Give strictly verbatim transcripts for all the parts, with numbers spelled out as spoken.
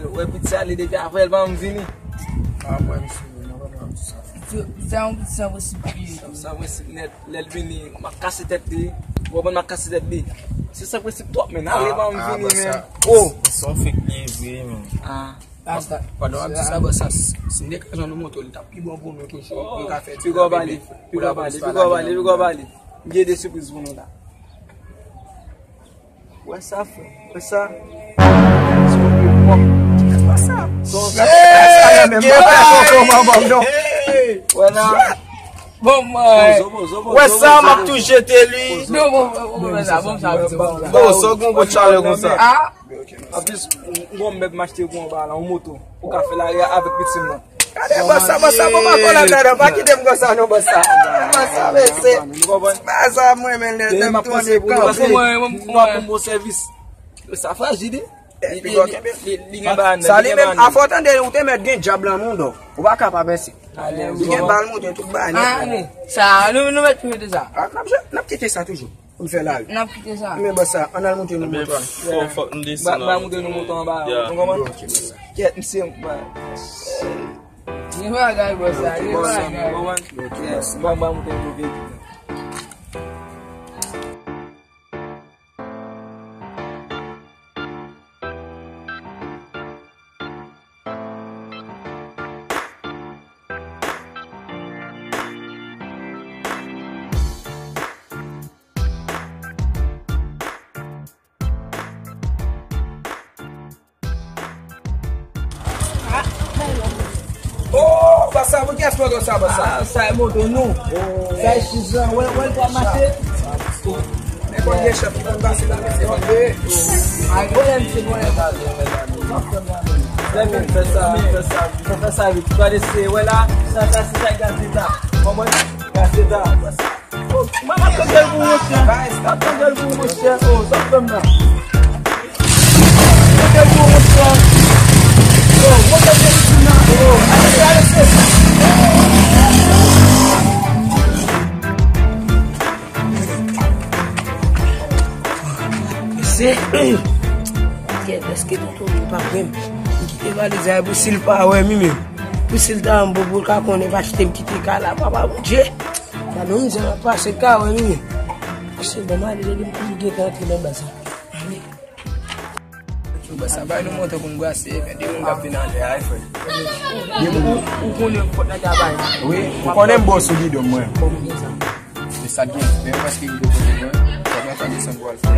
Wè piti a, li deja avè l, ban m vini. Ah, mwen, misye, non, non, non, sa. Sa yon piti san prensip li ye. San, san prensip nèt. Lè l vini, m ap kase tèt li. Ou konprann, m ap kase tèt li. Se san prensip twòp, men. Ale, ban m vini, men. Oh! Se yon fake li ye vre, men. Ah. Pandan w ap di sa, bòs sa, si m te ka jwenn yon moto, li t ap pi bon pou nou toujou. Pou n ka fè ti travay. Piga w pale, piga w pale, piga w pale, piga w pale. M gen de sipriz pou nou la. Wè sa, frè. Wè sa. Wè sa. Wè la. Bon, mwen. Wè sa, m ap tou jete li. Non, bon, bon, bon, bon, bon, bon, bon. Bon, sa w gen yon gwo chalè konsa. Ah. Anplis, m gon mèb m achte pou anba la, yon moto. Ou ka fè lari avèk pitit mwen. Gade bòs sa, bòs sa, bon, pa kòlab ladan, pa kite m konsa non, bòs sa. Bòs sa, mesye. Bòs sa, mwen, men, lè m ap panse pou nou, paske m ap pou bon sèvis. Sa frajil, wi. Li, li, li, li gen bagay nan, li gen bagay nan. Sa li menm, afò tande, ou te mèt gen dyab lan, mon dò. Ou pa ka pa pèse. Li gen bal moute tout bagay nèt. Ah, men, sa, nou, nou mèt kite sa. Ah, n ap, n ap kite sa toujou. Pou n fè lari. N ap kite sa. Men bòs sa, ann al moute nou moto a. Fò, fòk nou desann. Ba, ba moute nou moto anba. Ya. Nou konprann? Ok, bòs sa. Kèt, misye, ba. Gen bagay, bòs sa, gen bagay. Ok, bòs sa. Ba, ba moute nou veyikil la. Oh, bòs sa, pou kiyès moto sa, bòs sa? Ah, sa e moto nou. Sa e chiz lan. Wè, wè l pral mache. Men konn gen chèf ki konn pase la, mesye. Ay, pwoblèm, se pwoblèm. Fè sa, fè sa, fè sa vit. Gade se, wè la, sa, sa, se sa, gazeta. Kòman? Gazeta. Mwen pa t tande l pou monchè. Pa t tande l pou monchè. Oh, sa fè m la. Tande l pou monchè. Oh, mwen tande l pou nan. Oh, alè, alè, se. Se. Kèt, èske tonton Lou pa kwè m? M kite valiz la pou si l pa wè m, wi, men. Pou si l ta wè m, pou, pou l ka konnen, pa kite m kite kay la, papa Bondye. Gade yon mizè m ap pase, l ka wè m, wi, men. Se bon, m ale, lè m tou gentan antre nan baz la. Ale. Bòs sa, bay nou moto pou n brase, men de moun k ap vin anlè a, wi, frè. De moun. Ou, ou konnen fòt nan travay. Wi, ou konnen m bòs sou gidon mwen. Kòman gen sa? Se sa k gen, men yo prèske rive kote mwen. Fòk mwen fè desann pou al fè.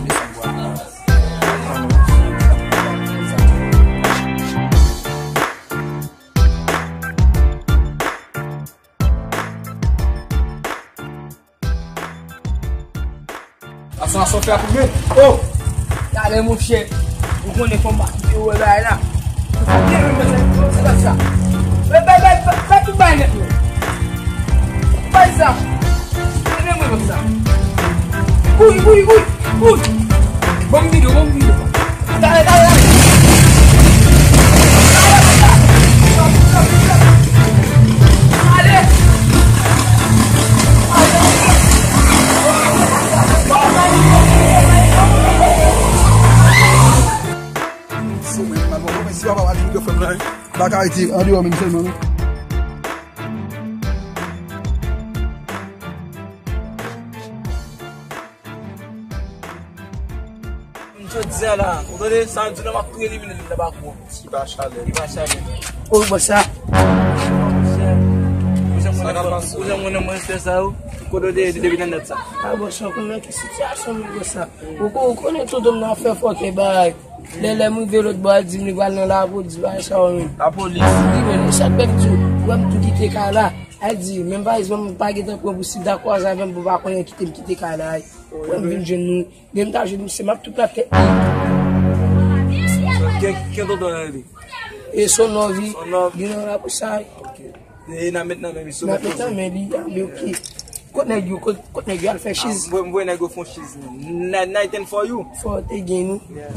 Desann pou al fè. Asan, asan fè a pou mwen. Oh! Talè, monchè. Ou konnen fò m pa kite yo wè bagay la. Sa byen, men, men, men, se pa sa. Bay, bay, bay, bay, bay tout bagay nèt, yo. Bay sa. Mwen, mwen, mwen, sa. Kouy, kouy, kouy, kouy. Bon, m vide, bon, m vide. Talè, talè, talè. Talè, talè. Si papa pa di mikrofòn la, wi. Bak Ayiti, andeyò menm sèlman, non. Jodi a la, ou tande sa m di la, m ap tou elimine l nan bakou an. Ki pa chalè. Ki pa chalè. Ou wè sa? Ou jan mwen nan mwen fè sa yo. Kote w te ye depi nan dat sa? A bon, sa w konn nan ki sitiyasyon m ye sa. Ou ko-, ou konnen tonton m nan fè fòkè bagay. Lè, lè m rive lòt bò, al di m li pral nan lapolis, bagay sa yo menm. Lapolis? Wi, men, e sa k fè m di w, ou wè m tou kite kay la. Al di, menm pa egzanp, m pa gentan pran pou si dakwaze avè m, pou pa konnen kite m kite kay la. Wè m vin jwenn nou. Lè m ta jwenn misye, m ap tou plat tèt li. Ki, ki tonton nan li? E Sonò, wi. Sonò. Li nan lapolis sa. Ok. E n a met nan men misye. N a met nan men li, a, men ok. Kot nèg yo, kot, kot nèg yo al fè chiz? Ah, m voye, m voye nèg yo fè chiz. Ni-, night and for you. Fò te gen nou. Yeah.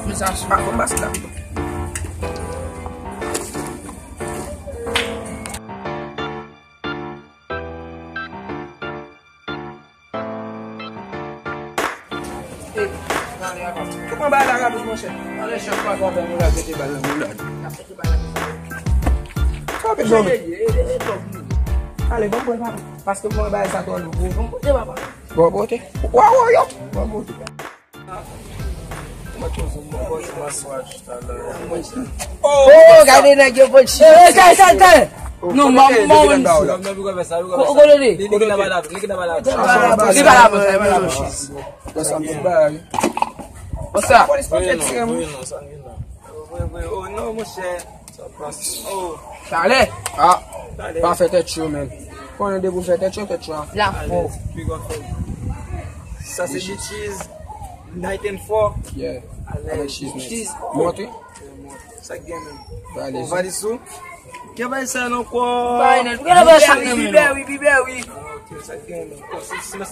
Men sa, se pa fò pase la. Ou pran bagay la rapid, monchè. Ale, chèf, pa twò fè moulad, mete bal nan moulad. Kanpe, kanpe. Ale, ban m pran, papa. Paske mwen bagay sa twò lou pou ou. Bon, pote. Wa, wa, yo. Bon, pote. Oh, gade nèg yo pot chis. Eh, eh, kay, kay, kay. Non, mwen, mwen, mwen. Kote li? Li pa la, li pa la. Bon, sa m te bay. Bon, sa. Polis pa fè tire, mwen. Vre, vre. Oh, non, monchè. Sa pase. Oh. Talè. Ah, talè. Pa fè tèt cho, men. Konnen depi w fè tèt cho, tèt cho a fè. La fò. Pi gwa fè. Sa se bitches. Night and four. Yeah. Avèk cheese, man. Cheese. Mont, wi. Sa k gen, men. Valiz. Bon, valiz ou. Gen bagay sa nan kò. Bay nèt. Gen bagay sa nan men. Bibè, wi, bibè, wi. Ok, sa k gen, men.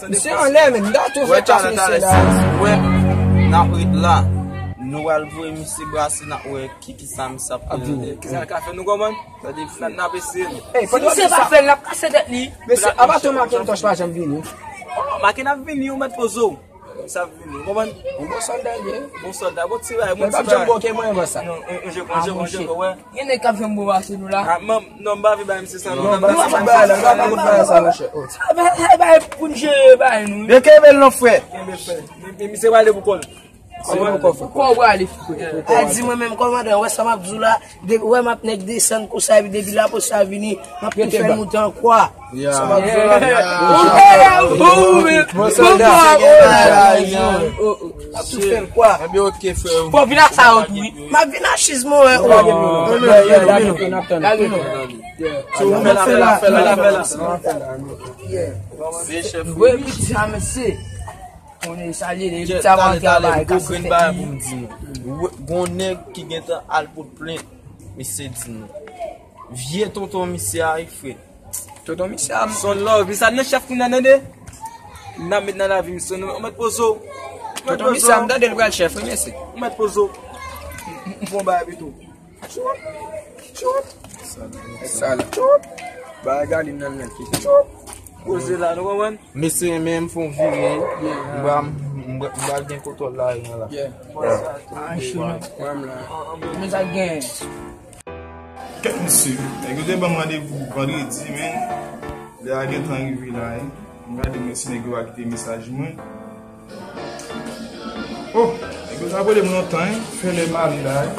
Misye anlè, men. Da tou fè tas misye la. Wè, n ap ret la. Nou al voye misye brase, n ap wè ki, ki sa misye ap prezante. Ki sa l ka fè, nou konprann? N ap eseye. Si misye pa fè l, l ap kase tèt li. Mesye, apa tou Makentosh pa janm vini? Oh, Maken ap vini, ou mèt poze w. Sa vini, ou konprann? Yon bon sòlda l ye. Bon sòlda, bon ti bagay, bon ti bagay. Janm bon ke mwen, bon sa. Non, on, on jeko, on jeko, on jeko, wè. Gen nèg k ap janm bon pase nou la. Ah, non, m pa vle bay misye sa, non. Non, ba misye bagay la, ba misye bagay sa, monchè. Sa bagay pou n jere bagay nou. Men kenbe l non, frè. Kenbe l, frè. Men, men misye prale pou kò l. Se pou kò, frè. Kò w prale, frè. A di mwen menm, kòmandan, wè sa m ap di w la. Depi, wè, m ap nèk desann konsa, epi depi lapolis la vini, m ap tou fè l moute an kwa. Sa m ap di w la. Bon sòlda. M ap tou fè l kwa. Fò vin ak sa yo tou, wi. M ap vin ak chiz mwen, wè. Fè la, fè la, fè la, fè la. Vre piti a, mesye. Konnen sa li ye, li te avan travay, kase tèt li. Gon nèg ki gentan al pote plent, misye di nou. Vye tonton misye a, wi, frè. Tonton misye a, m- Son love, li sa nan chèf kounye a, tande. N ap met nan lavi misye, nou mèt poze w. Tonton misye a, m tande l pral chèf, wi, mesye. Ou mèt poze w. M fè yon bagay pito. Choup, choup. Sal. Choup. Bagay li nan men kite. Choup. Poze la, nou konprann? Mesye, men m fè yon vire, wi. M pral, m pral, m pral gen kontwòl la, wi, la. Yeah. Mwen la. Men sa gen. Kèt mesye, nèg yo te ban m randevou vandredi, men lè a gentan rive la, wi. M gade mwen si nèg yo pa kite mesaj mwen. Oh, nèg yo ta rele m lontan, wi. Fè lè m ale la, wi.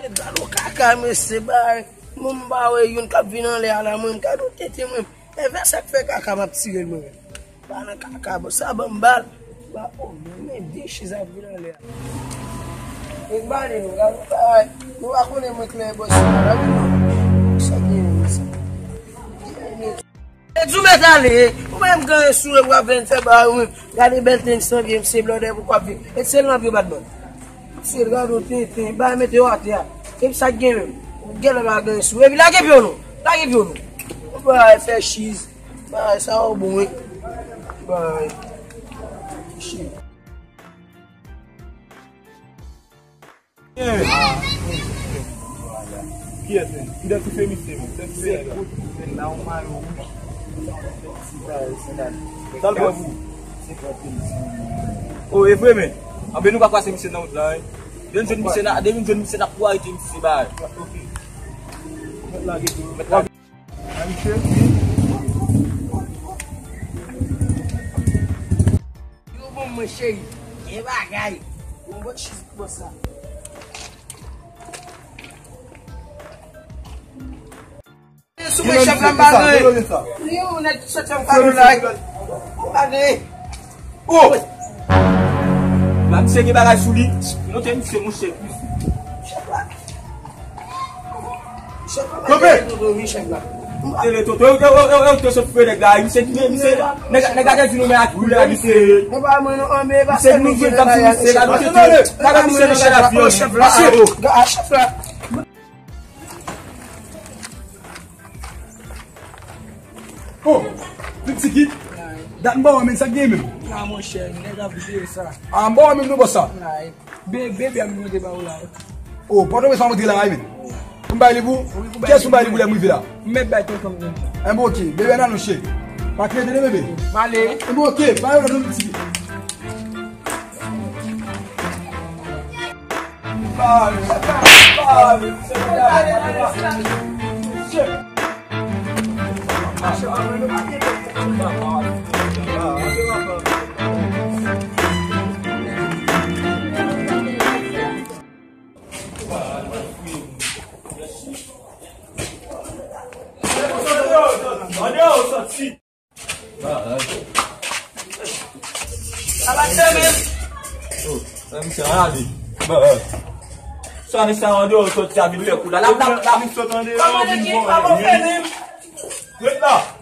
Gad yon kaka, mesye, bay. Mwen, m pa wè youn k ap vin anlè a la, mwen, m gad yon tete, mwen. E vè sa k fè kaka, m ap tire l, mwen. Pa nan kaka, bon, sa ban m bal. Ba, oh, men, men de chiz ap vin anlè a. E bale nou, gad yon kaka, nou pa konnen mwen klè bòs la, la, wi, non. Sa gen, mesye. E di w mèt ale, ou menm gen sou e w ap vin fè bagay ou menm. Gade bèl tens nan pye, misye blòdè pou w ap vin. E se l nan pye badman. Misye gade w tenten, bay mete w atè a. Epi sa k gen menm. Ou genlè pa gen sou. Epi lage pye w non. Lage pye w non. Ou pa fè chiz. Bagay sa w bon wi. Bagay. Chiz. Kiyès menm? Idantifye misye menm. Idantifye nèg la. Sa l pran pou ou? O, e vre men. Anben nou pa pase misye nan wout la, wi. Depi n jwenn misye n a, depi n jwenn misye n ap tou arete misye bay. Mèt lage tou. Mèt lage. Yo bon mwen cheri. Gen bagay. Yon bon chiz pou bòs la. Sou mwen chèf la m pa gen. Ni yon nèg ki sòti an kado la. Ou pa gen. Oh! La misye gen bagay sou li. Monte misye, monchè. Chèf la. Chèf la. Kanpe! Wi, chèf la. Tele toto, yo, yo, yo, yo, yo, te sot fre nèg la, misye, misye, nèg, nèg la te di nou men ak koulè, misye. Misye nou vin tap di misye la, misye te, gade misye nan chèf la, misye, oh. Oh, pli piti kit. Dat m ba w men sa k gen menm. Ah, monchè, nèg ap jere sa. Ah, m ba w men nou bò sa. Be-, bebe a m mande ba ou la. Oh, Pòtoprens pa montre la, men. Pou m bay li pou? Wi, pou bay li. Kiyès pou m bay li pou lè m rive la? M mèt bay tonton m. Enben, ok. Bebe, nan nou che. Pa kreye tande, bebe. M ale. Enben, ok. Bay yo nan nou ti. Ba, ba, ba. Sa, sa, an deyò, sòti a vin fè kou la. La, la, la. Ret la.